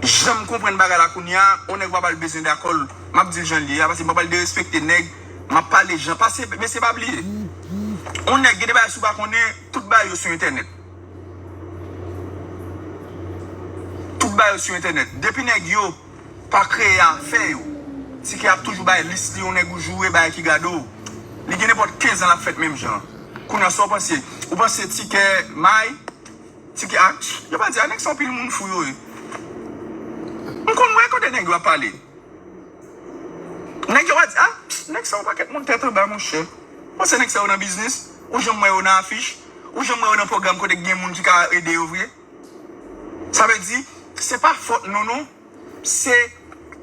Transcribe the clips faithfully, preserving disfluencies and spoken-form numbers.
Jan m konprann bagay la kounye a, yon nèg w ap al bezwen dakò l. M ap di l jan l ye a, paske m pa pral derespekte nèg. M ap pale jan, paske, mesye, pa bliye. Yon nèg, gen de bagay si w pa konnen, tout bagay yo sou entènèt. Tout bagay yo sou entènèt. Depi nèg yo pa kreye afè yo, Ti Kè ap toujou bay lis li, yon nèg ou joure, bagay ki gade w. Li gen nenpòt kenz an l ap fèt menm jan. Kounye a, sa w panse? Ou panse Ti Kè may? Ti Kè, a, yo pa di, a, nèg sa yon pil moun fou yo ye. M konn wè kote nèg yo ap pale. Nèg yo pa di, a, nèg sa yon pakèt moun tèt anba, monchè. Ou panse nèg sa yo nan biznis? Ou janm wè yo nan afich? Ou janm wè yo nan pwogram kote gen moun ki ka ede yo vre? Sa vle di, se pa fòt nou, non. Se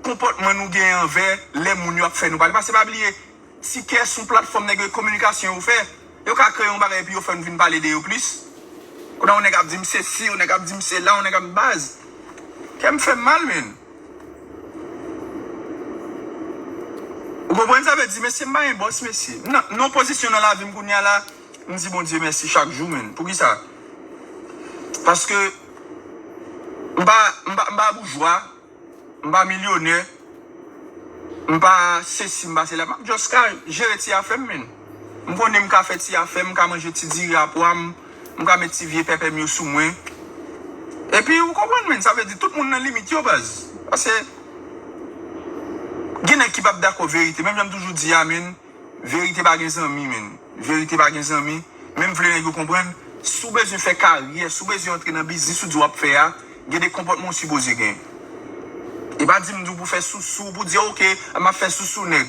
konpòtman nou genyen anvè lè moun yo ap fè nou pale. Paske pa bliye, Ti Kè se yon platfòm nèg yo kominikasyon yo fè. Yo ka kreye yon bagay epi yo fè nou vin pale de yo plis. Kounye a, yon nèg ap di m sesi, yon nèg ap di m sela, yon nèg ap baz. Kè m fè m mal, menn. Ou konprann sa vle di, mesye, m pa gen bòs, mesye. Nan, nan pozisyon nan lavi m kounye a la, m di Bondye mèsi chak jou, menn. Poukisa? Paske m pa, m pa, m pa boujwa, m pa milyonè, m pa sesi, m pa sela. M ap just ka jere ti afè m, menn. M konnen m ka fè ti afè m, m ka manje ti diri a pwa m, m ka met ti vye pèpè m yo sou mwen. Epi, ou konprann, menn, sa vle di tout moun nan limit yo, baz. Paske gen nèg ki p ap dakò verite. Menm jan m toujou di a, menn, verite pa gen zanmi, menn. Verite pa gen zanmi. Men m vle nèg yo konprann, si w bezwen fè karyè, si w bezwen antre nan biznis ou di w ap fè a, gen de konpòtman w sipoze gen. E pa di m di w pou fè sousou, pou di, "Ok, m ap fè sousou nèg."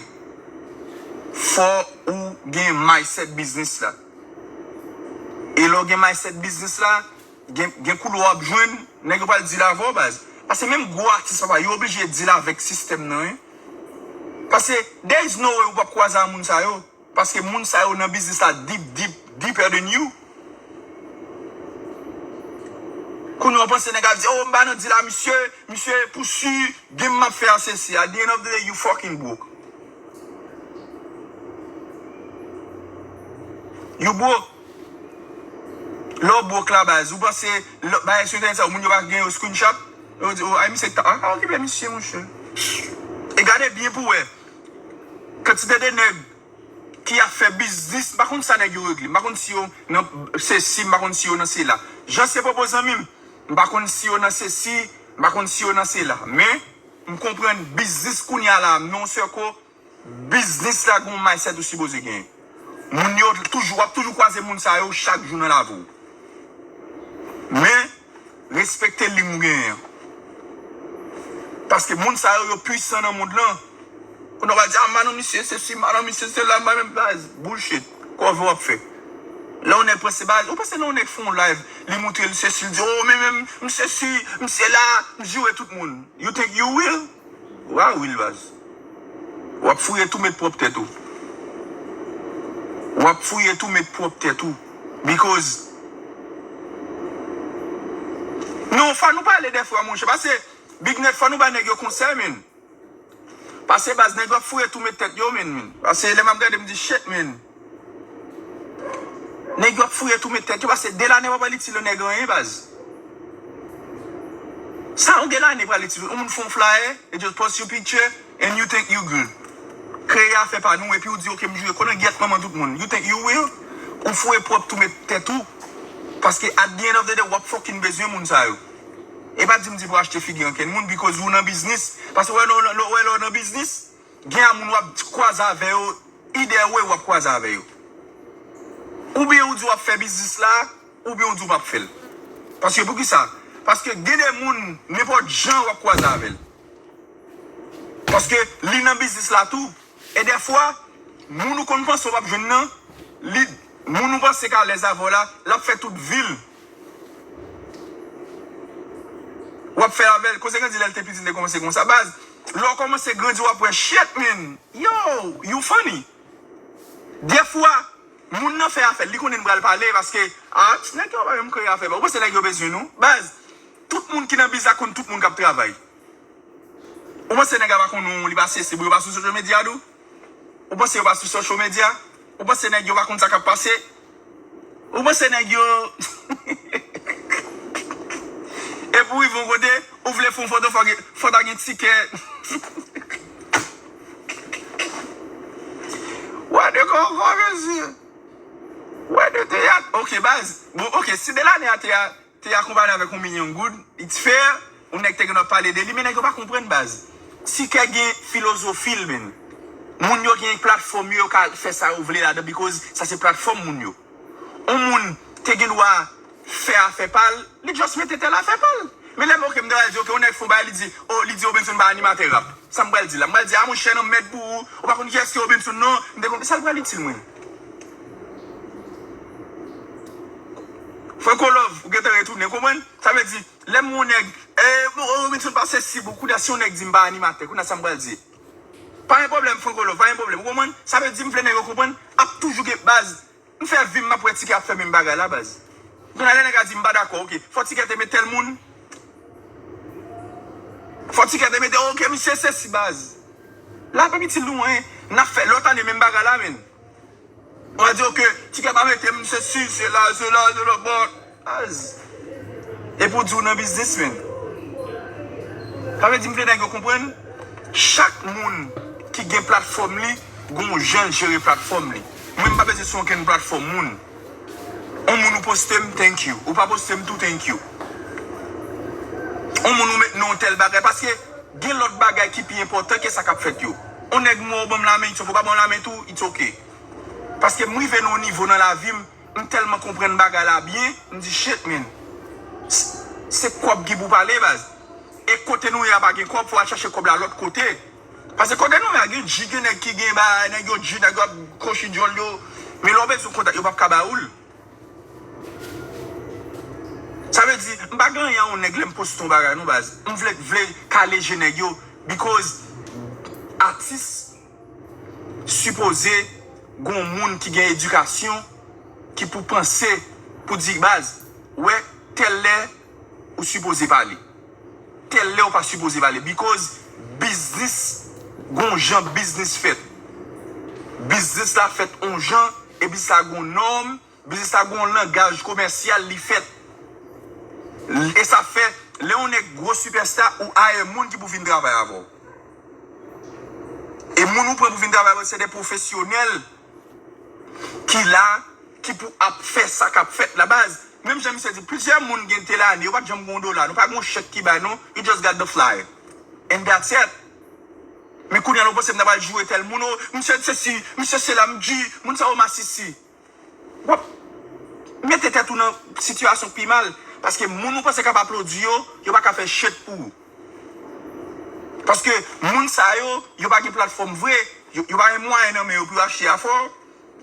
Fò ou gen mindset biznis la. E lè w gen mindset biznis la, gen, gen koulè w ap jwenn, nèg yo pral deal avè w, baz. Paske menm gwo atis, papa, yo oblije deal avèk sistèm nan, wi. Paske there is no way ou p ap kwaze a moun sa yo. Paske moun sa yo nan biznis la deep, deep, deeper than you. Kounye a w panse nèg ap di, "Oh, m pa nan deal a misye, misye pousi, game m ap fè a sesi." At the end of the day, you fucking broke. You broke. Lè w broke la, baz, ou panse lè, bagay sou entènèt sa, moun yo pa gen yo screenshot? Yo di, "Oh, ay, misye ki ta, a, ka okipe misye, monchè." E gade byen pou wè. Kantite de nèg ki ap fè biznis, m pa konn sa nèg yo regle. M pa konn si yo nan sesi, m pa konn si yo nan sela. Jan se pwopo zanmi m, m pa konn si yo nan sesi, m pa konn si yo nan sela. Men, m konprann biznis kounye a la, non sèko, biznis la gon mindset ou sipoze genyen. Moun yo toujou, w ap toujou kwaze moun sa yo chak jou nan lavi w. Men, respekte liy ou genyen an. Paske moun sa yo, yo pwisan nan mond lan. Kounye a w ap di, "Ah, madan misye sesi, madan misye sela, m pa menm baz." Bullshit. Kòve w ap fè. Lè yon nèg panse baz, ou panse lè yon nèg fè yon live, li montre l sesi, l di, "Oh, men menm, m sesi, m sela, m joure tout moun." You think you will? Wa will, baz. W ap fouye tou met pwòp tèt ou. W ap fouye tou met pwòp tèt ou. Because, non, fò nou pale dèfwa, monchè. Paske, Big Nèt, fò nou ba nèg yo konsèy, menn. Paske, baz, nèg yo ap fouye tou met tèt yo, menn, menn. Paske, lè m ap gade, m di, "Shit, menn." Nèg yo ap fouye tou met tèt yo, paske de lane pa pral itil yon nèg anyen, baz. Sa yon de lane pral itil? Yon moun fè yon flyer, e just post your picture, and you think you good. Kreye afè pa nou, epi ou di, "Ok, m joure konnen gyèt manman tout moun." You think you will? Ou fouye pwòp tou met tèt ou. Paske at the end of the day, w ap fucking bezwen moun sa yo. E pa di m di pou achte figi ankenn moun, because ou nan biznis. Paske wè, lè w nan biznis, gen a moun w ap kwaze avè yo, either way w ap kwaze avè yo. Oubyen ou di w ap fè biznis la, oubyen ou di w p ap fè l. Paske poukisa? Paske gen de moun, nenpòt jan w ap kwaze avè l. Paske li nan biznis la tou. E dèfwa, moun ou konn panse w p ap jwenn nan, li, moun ou panse k alèz avè w la, l ap fè tout vi l. W ap fè avè l. Koze grandi lè l te piti, l te kòmanse konsa. Baz, lè w kòmanse grandi, w ap wè, "Shit, man. Yo, you funny." Dèfwa, moun nan fè afè l, li konnen m pral pale, paske, a, nèg yo pa menm kreye afè, ou panse nèg yo bezwen nou? Baz, tout moun ki nan biznis la konn tout moun k ap travay. Ou panse nèg la pa konn ou, li pa sesi, bro, yo pa sou social media tou? Ou panse yo pa sou social media? Ou panse nèg yo pa konn sa k ap pase? Ou panse nèg yo. Epi w rive yon kote, ou vle Pou foto fò gen, fò ta gen tikè. Wè de kòkò, mesye. Wè de teyat. Ok, baz. Bon, ok, si Delaney a te a, te akonpanye avèk yon milyon goud, it's fair. Yon nèg te gen ap pale de li, men nèg yo pa konprann, baz. Tikè gen filozofi l, men. Moun yo gen platfòm yo, yo ka fè sa yo vle ladan, because sa se platfòm moun yo. Yon moun te gen dwa fè afè pa l, li just mete tèl afè pa l. Men lè m, ok, m ta pral di, ok, yon nèg fè yon bagay, li di, oh, li di Robenson pa animatè rap. Sa m pral di la? M pral di, ah, monchè, nan mèd pou ou, ou pa konn kiyès ki Robenson, non? M te konn, sa l pral itil mwen? Franco Love, ou gentan retounen, konprann? Sa vle di, lè m wè yon nèg, eh, bon, oh, Robenson pa sesi, bon, kounye a, si yon nèg di m pa animatè, kounye a, sa m pral di? Pa gen pwoblèm, Franco Love, pa gen pwoblèm, ou konprann? Sa vle di, m vle nèg yo konprann, ap toujou gen baz. M fè vi m, m ap wè Tikè ap fè menm bagay la, baz. Kounye a lè nèg la di m pa dakò, ok. Fò Tikè te met tèl moun. Fò Tikè te mete, ok, misye sesi, baz. La, pa itil nou, en. N ap fè lòt ane menm bagay la, men. Ou a di, ok, Tikè pa mete m, sesi, sela, sela, sela, bon. Baz. E pou di w nan biznis, men. Sa vle di m vle nèg yo konprann, chak moun ki gen platfòm li, gon jan l jere platfòm li. Mwen, m pa bezwen sou okenn platfòm moun. On moun ou poste m, thank you. Ou pa poste m tou, thank you. On moun ou met non tèl bagay, paske gen lòt bagay ki pi enpòtan ke sa k ap fèt yo. On nèg m wè w ban m lamen, it's ok. Ou pa ban m lamen tou, it's ok. Paske m rive nan yon nivo nan lavi m, m tèlman konprann bagay la byen, m di, shit, man. S-, se kòb ki pou pale, baz. E kote nou ye a pa gen kòb, fò w al chache kòb la lòt kote. Paske kote nou ye a gen G, gen nèg ki gen ba, nèg yo G, nèg yo ap kwochi djòl yo. Men lè w bezwen kontak, yo p ap ka ba ou l. Sa vle di, m pa gen anyen a yon nèg lè m poste yon bagay, non, baz. M vle, vle kale je nèg yo, because atis sipoze gon moun ki gen edikasyon ki pou panse, pou di, baz, wè, tèl lè ou sipoze pale. Tèl lè ou pa sipoze pale. Because biznis, gon jan biznis fèt. Biznis la fèt on jan, e biznis la gon nòm, biznis la gon langaj komèsyal li fèt. E sa fè, lè yon nèg gwo sipèsta, ou ayè moun ki pou vin travay avè w. E moun ou pran pou vin travay avè w, se de pwofesyonèl ki la, ki pou ap fè sa k ap fèt la, baz. Menm jan misye di, plizyè moun gen te la, yo pa t janm gen yon dola, nou pa gen yon chèk ki bay nou, you just got the flyer. And that's it. Men kounye a, nou panse m ta pral joure tèl moun, oh, misye sesi, misye sela, m di, moun sa yo masisi. W ap mete tèt ou nan sitiyasyon k pi mal, paske moun ou panse k ap aplodi yo, yo pa ka fè shit pou ou. Paske moun sa yo, yo pa gen platfòm vre, yo, yo pa gen mwayen nan men yo pou yo achte afè w,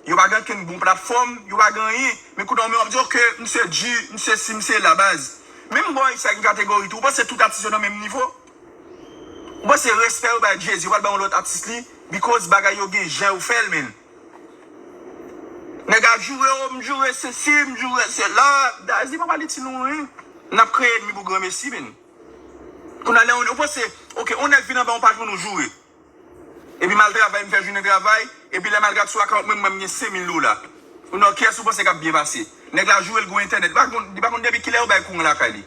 yo pa gen okenn bon platfòm, yo pa gen anyen. Men kounye a, w men w ap di, ok, misye G, misye si, misye la, baz. Menm bò isit gen kategori tou, ou panse tout atis yo nan menm nivo? Ou panse respè yo bay Jay-Z, yo pral bay yon lòt atis li, because bagay yo gen jan yo fè l, men. Nèg a joure, oh, m joure sesi, m joure sela. Jay-Z pa pale ti nou, wi. N ap kreye ènmi pou granmesi, men. Kounye a lè ou, ou panse, ok, yon nèg vin anba yon paj moun ou joure. Epi m al travay, m fè jounen travay, epi lè m al gad sou akawont mwen, m wè m gen senk mil dola. Ou nan kiyès ou panse k ap byen pase? Nèg la joure l gwo entènèt. Li pa konn, li pa konn depi kilè yo bay kouran lakay li.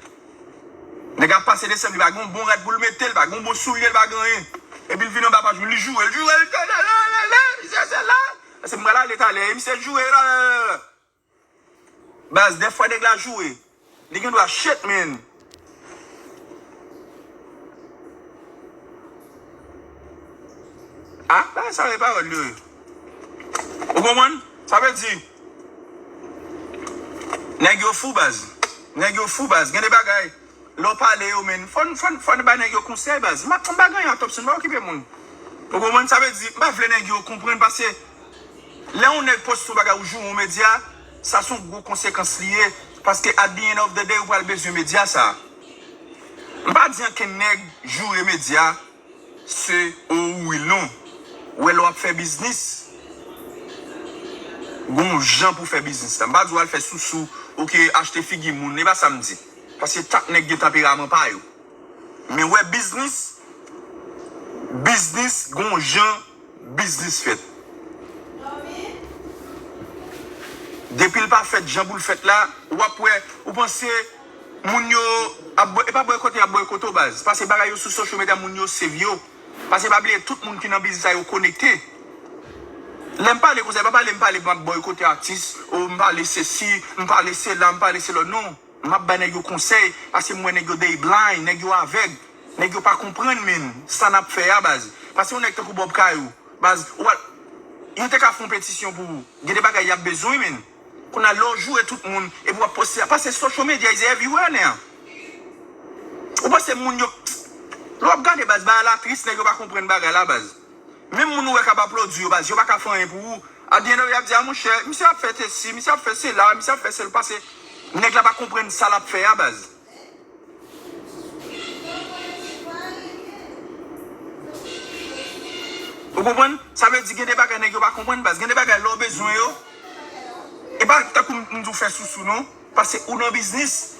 Nèg ap pase desanm, li pa gen yon bon rad pou l mete, li pa gen yon bon soulye, li pa gen anyen. Epi l vin anba paj mwen, li joure, li joure, li joure, misye se la. Paske m pral ale talè, e misye joure, la, la, la, la. Baz, dèfwa nèg la joure. Li gen dwa shit, man. Ah, bagay sa yo e pawòl yo ye. Ou konprann? Sa vle di, nèg yo fou, baz. Nèg yo fou, baz. Gen de bagay, lè w pale yo, men, fò n, fò n, fò n bay nèg yo konsèy, baz. M pa, m pa gen anyen ak Topson, m pa okipe moun. Ou konprann? Sa vle di, m pa vle nèg yo konprann, paske lè yon nèg poste yon bagay ou joure yon medya, sa se yon gwo konsekans li ye, paske at the end of the day, ou pral bezwen medya sa. M pa di ankenn nèg joure medya, se ou wi non. Ou wè lè w ap fè biznis, gon jan pou fè biznis la. M pa di w al fè sousou, ok, achte figi moun, e pa sa m di. Paske chak nèg gen tanperaman pa yo. Men wè biznis, biznis, gon jan biznis fèt. Depi l pa fèt jan pou l fèt la, w ap wè, ou panse Moun yo ap bò-, e pa bòykote y ap bòykote w, baz. Paske bagay yo sou social media, moun yo save yo. Paske pa bliye, tout moun ki nan biznis sa yo konekte. Lè m pale konsa, e pa pale m pale m ap bòykote atis, o m pale sesi, m pale sela, m pale sela. Non. M ap bay nèg yo konsèy, paske m wè nèg yo they blind, nèg yo avèg. Nèg yo pa konprann, men, sa n ap fè a, baz. Paske yon nèg tankou Bob Kayou, baz, ou pa, yo te ka fè yon petisyon pou ou. Gen de bagay y ap bezwen, men. Kounye a, lè w joure tout moun, epi w ap poste, paske social media is everywhere now. Ou panse moun yo, lè w ap gade, baz, bagay la tris, nèg yo pa konprann bagay la, baz. Menm moun ou wè k ap aplodi yo, baz, yo pa ka fè anyen pou ou. At the end of the day, y ap di, a monchè, misye ap fè sesi, misye ap fè sela, misye ap fè sela, paske nèg la pa konprann sa l ap fè a, baz. Ou konprann? Sa vle di gen de bagay nèg yo pa konprann, baz. Gen de bagay lè w bezwen yo, e pa tankou m, m di w fè sousou, non. Paske ou nan biznis.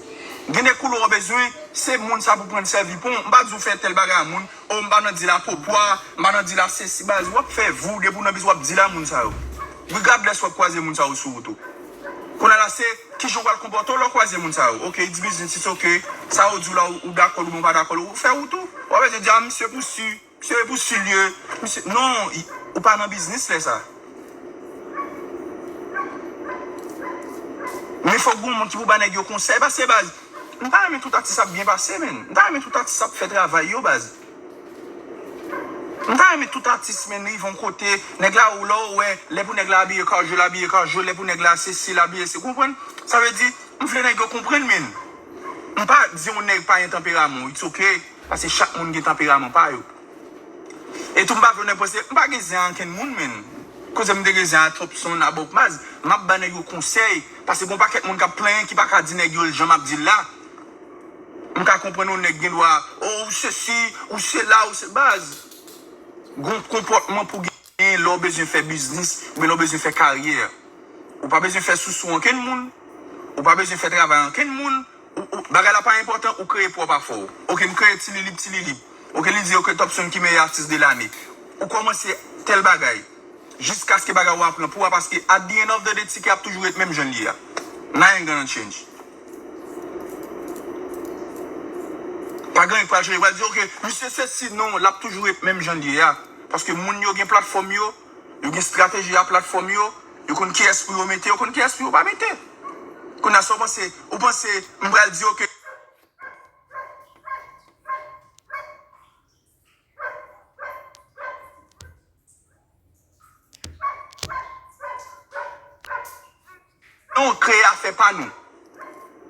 Gen de kou lè w bezwen, se moun sa pou pran sèvi pou w. M pa di w fè tèl bagay a moun. O, m pa nan dil a popwa, m pa nan dil a sesi, baz. W ap fè vou, depi w nan biznis, w ap dil a moun sa yo. Regardless, w ap kwaze moun sa yo sou wout ou. Kounye a la, se kijan w pral konpòte w lè w kwaze moun sa yo. Oke, it's business, it's oke. Sa yo di w la, ou, ou dakò l oubyen w pa dakò l, ou fè wout ou. W ap di, a, misye pou si. Misye pou si l ye. Misye, non, i- ou pa nan biznis lè sa. Men fòk gen yon moun ki pou ba nèg yo konsèy. Paske, baz, m ta renmen tout atis ap byen pase, men. M ta renmen tout atis ap fè travay yo, baz. M ta renmen tout atis, men, rive yon kote, nèg la ou lè w wè, lè pou nèg la abiye kajo, l abiye kajo, lè pou nèg la sesi, l abiye se, konprann? Sa vle di, m vle nèg yo konprann, men. M pa di yon nèg pa gen tanperaman, it's oke. Paske chak moun gen tanperaman pa yo. E tou m pa vle nèg panse, m pa gen zen a ankenn moun, men. Koze m te gen zen a Topson, a Bob Maz, m ap ba nèg yo konsèy. Paske gen yon pakèt moun k ap plenyen ki pa ka di nèg yo l jan m ap di l la. M ka konprann yon nèg gen dwa, o, ou sesi, ou sela, ou se baz. Gen yon konpòtman pou gen lè w bezwen fè biznis, oubyen lè w bezwen fè karyè. Ou pa bezwen fè sousou ankenn moun. Ou pa bezwen fè travay ankenn moun. Ou, ou, bagay la pa enpòtan, ou kreye pwòp afè w. Oke, m kreye Tililib, Tililib. Oke, li di, oke, Topson ki meyè atis de lane. Ou kòmanse tèl bagay. Jiskaske bagay ou a pran pou a, paske at the end of the day, tikè ap toujou ret menm jan l ye a. Nothing gonna change. Pa gen anyen k pral chanje. Yo pral di, oke, misye sesi, non, l ap toujou ret menm jan l ye a. Paske moun yo gen platfòm yo, yo gen estrateji a platfòm yo, yo konn kiyès pou yo mete, yo konn kiyès pou yo pa mete. Kounye a, sa w panse, ou panse m pral di, oke, nou kreye afè pa nou.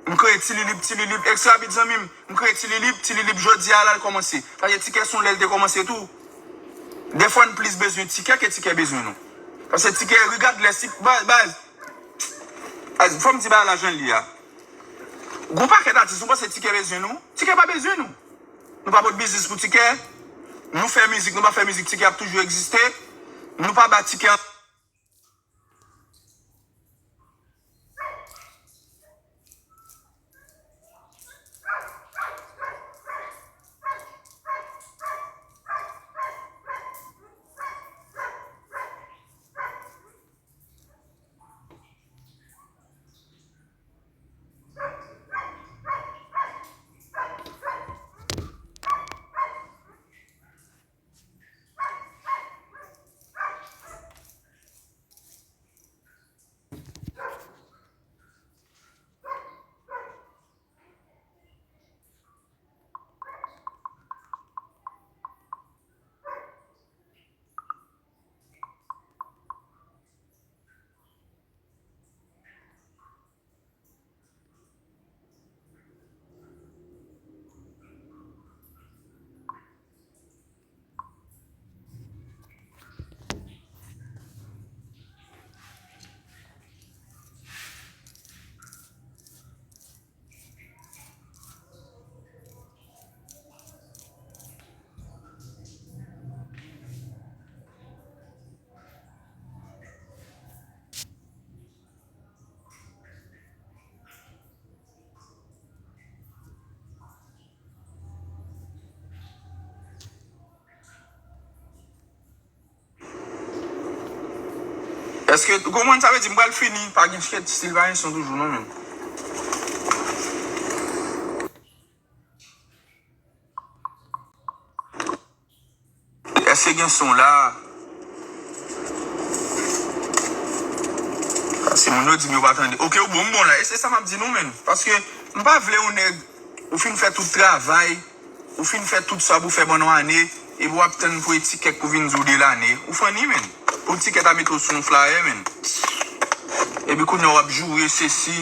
M kreye Tililib, Tililib, extra beat zanmi m. M kreye Tililib, Tililib jodi a la l kòmanse. Paske tikè se yon lè l te kòmanse tou. Dèfwa n plis bezwen tikè ke tikè bezwen nou. Paske tikè, regardless, si, baz, baz, baz, fò m di bagay la jan l ye a. Gon pakèt atis, nou panse tikè bezwen nou? Tikè pa bezwen nou. Nou pa pot biznis pou tikè. Nou fè mizik, nou pa fè mizik, tikè ap toujou egziste. Nou pa ba tikè an- Èske ou konprann sa vle di m pral fini, pa gen chèt stil, pa gen son toujou non, men. te gen son la. Se moun yo di m yo pa tande. Ok, ou bon, m bon la. E se sa m ap di nou, menn. Paske m pa vle yon nèg, ou fin fè tout travay, ou fin fè tout sa pou fè pandan yon ane, epi w ap tann pou etikèt pou vin di w de lane. Ou funny, menn. Pou etikèt a mete w sou yon flyer, menn. Epi kounye a w ap joure, sesi,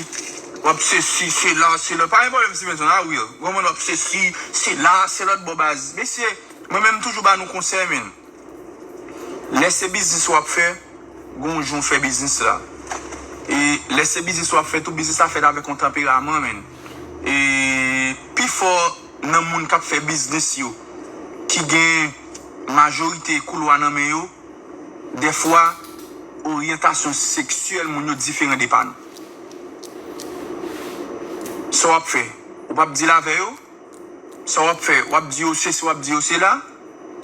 w ap sesi, sela, sela. Pa gen pwoblèm, Stevenson, a real. Granmoun w ap sesi, sela, se lòt bò baz. Mesye, mwen menm toujou ba nou konsèy, menn. Lè se biznis w ap fè, gon jan w fè biznis la. E lè se biznis w ap fè, tout biznis la fèt avèk yon tanperaman, menn. E pifò nan moun k ap fè biznis yo, ki gen majorite koulwa nan men yo, dèfwa, oryantasyon seksyèl moun yo diferan de pa nou. Sa w ap fè, ou p ap deal avè yo? Sa w ap fè, w ap di yo sesi, w ap di yo sela?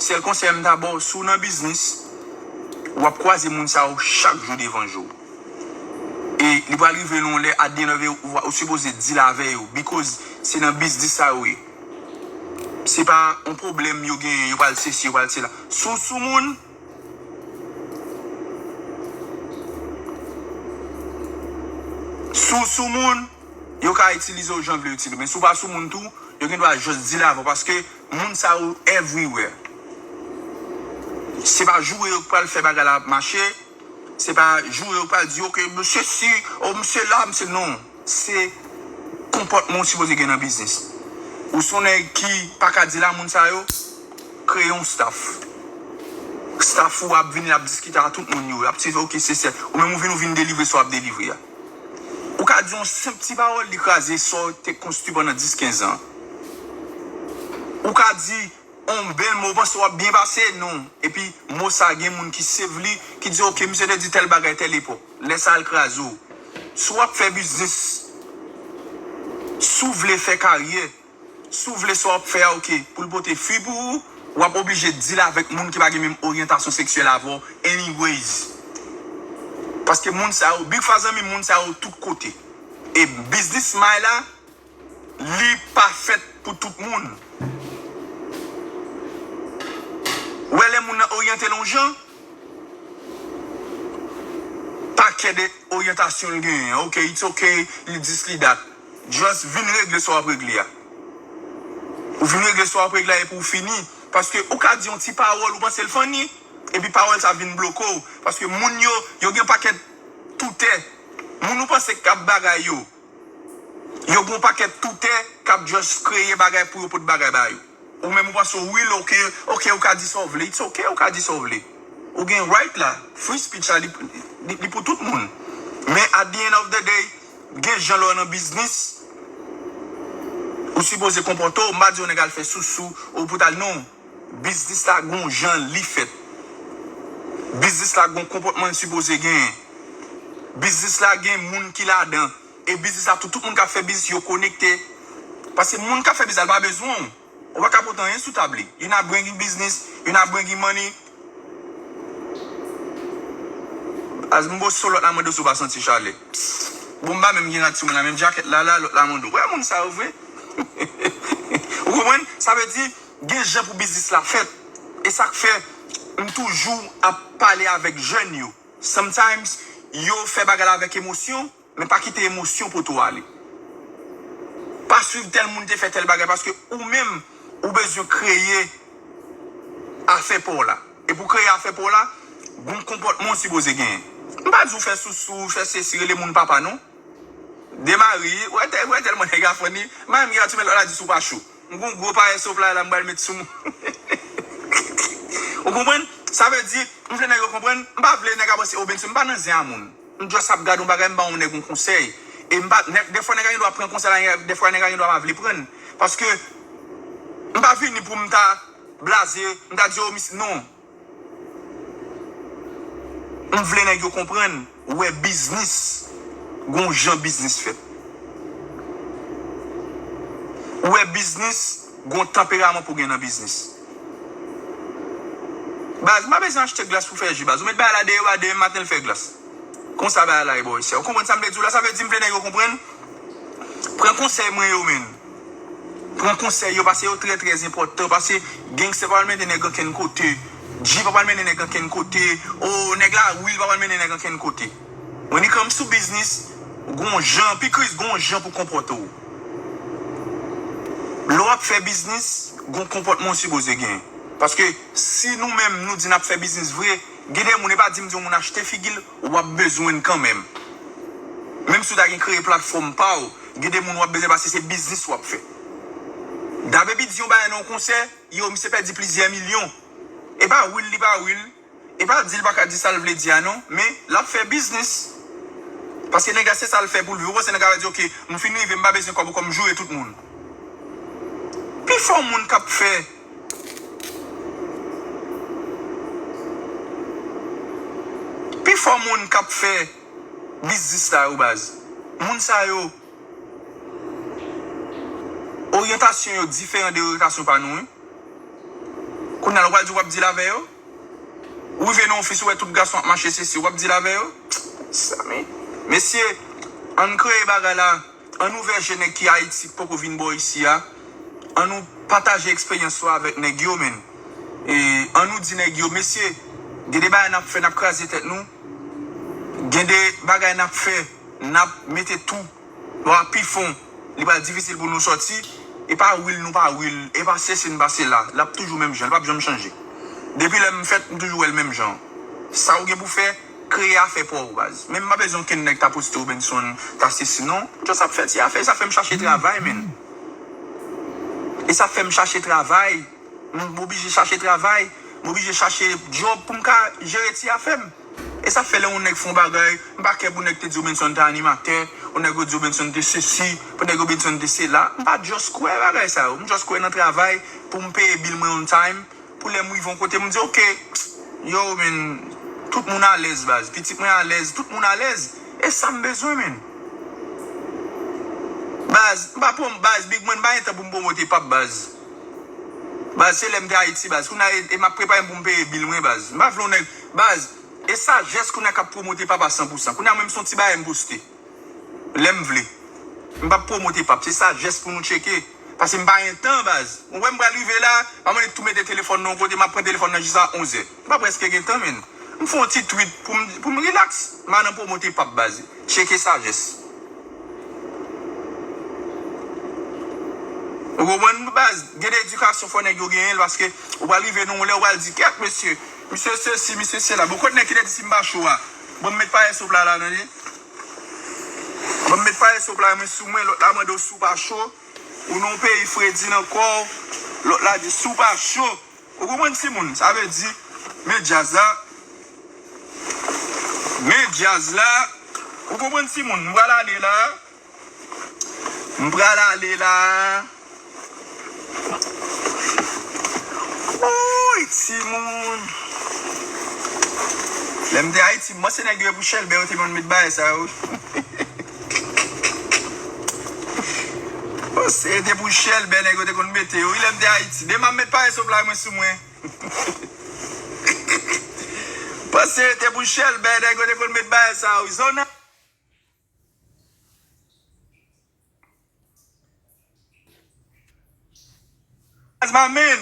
Sèl konsèy m ta ba w, si w nan biznis, w ap kwaze moun sa yo chak jou devan je w. E li pral rive nan yon lè, at the end of it, ou, ou sipoze deal avè yo, because se nan biznis sa yo ye. Se pa yon pwoblèm yo genyen, yo pral sesi, yo pral sela. Si w sou moun, si w sou moun, yo ka itilize w jan vle yo itilize w. Men si w pa sou moun tou, yo gen dwa just deal avè w, paske moun sa yo everywhere. Se pa joure yo k pral fè bagay la ap mache. Se pa joure yo k pral di, ok, misye si, o misye la, misye non. Se konpòtman w sipoze gen nan biznis. Ou se yon nèg ki pa ka deal a moun sa yo, kreye yon staff. Staff ou ap vini, ap diskite a tout moun yo. Ap di, ok, se sèl. Ou menm ou vin, ou vin delivre sa w ap delivre a. Ou ka di yon senp ti pawòl, li kraze sa w te konstwi pandan dis, kenz an. Ou ka di yon bèl mo, ou panse w ap byen pase, non. Epi mo sa gen moun ki save li, ki di, ok, misye te di tèl bagay, tèl epòk. Lè sa al kraze w. Si w ap fè biznis, si w vle fè karyè, si w vle sa w ap fè a, ok, pou l pote fwi pou ou, w ap oblije deal avèk moun ki pa gen menm oryantasyon seksyèl avè w, anyways. Paske moun sa yo, big fa zanmi, moun sa yo tout kote. E biznis may la, li pa fèt pou tout moun. Ou wè lè moun nan oryante l yon jan, pakèt de oryantasyon l genyen. Ok, it's ok, li dis, li dat. Just vin regle sa w ap regle a. Ou vin regle sa w ap regle a epi w fini. Paske ou ka di yon ti pawòl, ou panse l funny, epi pawòl sa vin bloke w. Paske moun yo, yo gen pakèt toutè. Moun ou panse k ap bagay yo, yo gen yon pakèt toutè k ap just kreye bagay pou yo pot bagay ba yo. Ou menm ou panse w real, ok, ok, ou ka di sa w vle, it's ok, ou ka di sa w vle. Ou gen right la, free speech la, li, li, li pou tout moun. Men at the end of the day, gen jan lè w nan biznis, ou sipoze konpòte w, m pa di yon nèg al fè sousou, ou pou t al non. Biznis la gon jan li fèt. Biznis la gon konpòtman l sipoze genyen. Biznis la gen moun ki ladan. E biznis la tou, tout moun k ap fè biznis yo konekte. Paske moun k ap fè biznis la, l pa bezwen w. Ou pa ka pote anyen sou tab li. You're not bringing business, you're not bringing money. As m bo sou lòt la mande w si w pa santi chalè. Bon, m pa menm gen rad sou mwen la, menm jakèt la, la, lòt la mande w. Wè moun sa yo vre. Ou konprann? Sa vle di, gen jan pou biznis la fèt. E sa k fè m toujou ap pale avèk jèn yo. Sometimes, yo fè bagay la avèk emosyon, men pa kite emosyon pote w ale. Pa swiv tèl moun te fè tèl bagay, paske ou menm, ou bezwen kreye afè pa w la. E pou kreye afè pa w la, gon konpòtman w sipoze genyen. M pa di w fè sousou, fè sesi, rele moun papa, non. Demari, wè tè-, wè tèlman nèg a funny. M pa menm gen ati men lòt la di si w pa cho. M gon gwo payè sou flyer la, m pral met sou moun. Ou konprann? Sa vle di, m vle nèg yo konprann, m pa vle nèg a panse, o, Benson, m pa nan zen a moun. M just ap gade yon bagay, m ba yon nèg yon konsèy. E m pa, nèg, dèfwa nèg a gen dwa pran konsèy la, dèfwa nèg a gen dwa pa vle pran l. Paske, m pa vini pou m ta blaze, m ta di, o, misye, non. M vle nèg yo konprann, ou wè biznis, gon jan biznis fèt. Ou wè biznis, gon tanperaman pou gen nan biznis. Baz, m pa bezwen achte glas pou fè ji, baz. Ou met bagay la deyò a, demen maten l fè glas. Konsa bagay la ye, boy, sè. Ou konprann sa m vle di w la? Sa vle di m vle nèg yo konprann. Pran konsèy mwen yo, menn. Pran konsèy yo, paske yo trè, trè enpòtan. Paske gangsta pa al mete nèg ankenn kote. G pa pral mennen nèg ankenn kote. O, nèg la, Will pa pral mennen nèg ankenn kote. When it comes to business, gon jan, Pikriz, gon jan pou konpòte w. Lè w ap fè biznis, gon konpòtman w sipoze gen. Paske si nou menm nou di n ap fè biznis vre, gen de moun, e pa di m di yon moun achte figi l, w ap bezwen l kanmenm. Menm si w ta gen kreye platfòm pa w, gen de moun w ap bezwen paske se biznis w ap fè. Dabebi di yon bagay nan yon konsè, yo, misye pèdi plizyè milyon. E pa Will, li pa Will. E pa di l pa ka di sa l vle di a non, men l ap fè biznis. Paske nèg la se sa l fè pou l viv. Ou panse nèg la va di, "Oke, m fin rive, m pa bezwen kòb ou, kòm m joure tout moun." Pifò moun k ap fè, pifò moun k ap fè biznis sa yo, baz. Moun sa yo, oryantasyon yo diferan de oryantasyon pa nou, wi. Kounye a la, w pral di w ap deal avè yo. Ou rive nan ofis, ou wè tout gason ap mache, se si, w ap deal avè yo. Sa, men, mesye, ann kreye bagay la. Ann ouvè je nèg ki Ayiti, ki poko vin bò isi a. Ann nou pataje eksperyans yo avèk nèg yo, men. E, ann nou di nèg yo, mesye, gen de bagay n ap fè, n ap kraze tèt nou. Gen de bagay n ap fè, n ap mete tou. Lè w ap pi fon, li pral difisil pou nou sòti. E pa Will nou pa Will, e pa sesi n pa sela. L ap toujou menm jan, li p ap janm chanje. Depi lè m fèt, m toujou wè l menm jan. Sa w gen pou fè, kreye afè pa w, baz. Men m pa bezwen okenn nèg ta poste Robenson, ta sesi, non. M just ap fè ti afè, sa fè m chache travay, men. E sa fè m chache travay. M oblije chache travay, m oblije chache djòb pou m ka jere ti afè m. E sa fè lè yon nèg fè yon bagay, m pa kè pou nèg te di Robenson te animatè, pou nèg yo di Robenson te sesi, pou nèg Robenson te sela. M pa just kwè bagay sa yo. M just kwè nan travay pou m peye bil mwen on time, pou lè m rive yon kote, m di, "Oke, yo, men, tout moun alèz, baz. Pitit mwen alèz, tout moun alèz." E sa m bezwen, men. Baz, m pa pwom-, baz, Big Man, m pa gen tan pou m pwomote pap, baz. Baz, se lè m te Ayiti, baz. Kounye a, e, e m ap prepare m pou m peye bil mwen, baz. M pa vle yon nèg, baz, e sajès kounye a k ap pwomote papa san pou san. Kounye a, menm si yon ti bagay m poste. Lè m vle. M p ap pwomote pap. Se sajès pou nou tcheke. Paske m pa gen tan, baz. Ou wè m pral rive la, m ap mande tou mete telefòn nan yon kote, m ap pran telefòn nan jis a onz è. M pa prèske gen tan, men. M fè yon ti tweet pou m, pou m relax. M pa nan pwomote pap, baz. Tcheke sajès. Ou konprann, baz? Gen de edikasyon fò nèg yo genyen l, paske ou pral rive nan yon lè, ou pral di, "Kèt, mesye, misye sesi, misye sela." Bon, kot nèg ki te di si m pa cho a? Bon, m met payès sou pla la, tande. Bon, m met payès sou pla, mwen sou mwen, lòt la mande w si w pa cho. Ou nan yon peyi fredi nan kò w, lòt la di si w pa cho. Ou konprann, timoun? Sa vle di, men djaz la. Men djaz la. Ou konprann, timoun? M pral ale la. M pral ale la. Wouy, timoun. Lè m te Ayiti, m panse nèg yo e pou chèlbè yo te konn met bagay sa yo. Panse te pou chèlbè nèg yo te konn mete yo. Wi, lè m te Ayiti. Demen m met payès sou pla mwen sou mwen. Panse te pou chèlbè nèg yo te konn met bagay sa yo. Zona. That's my man.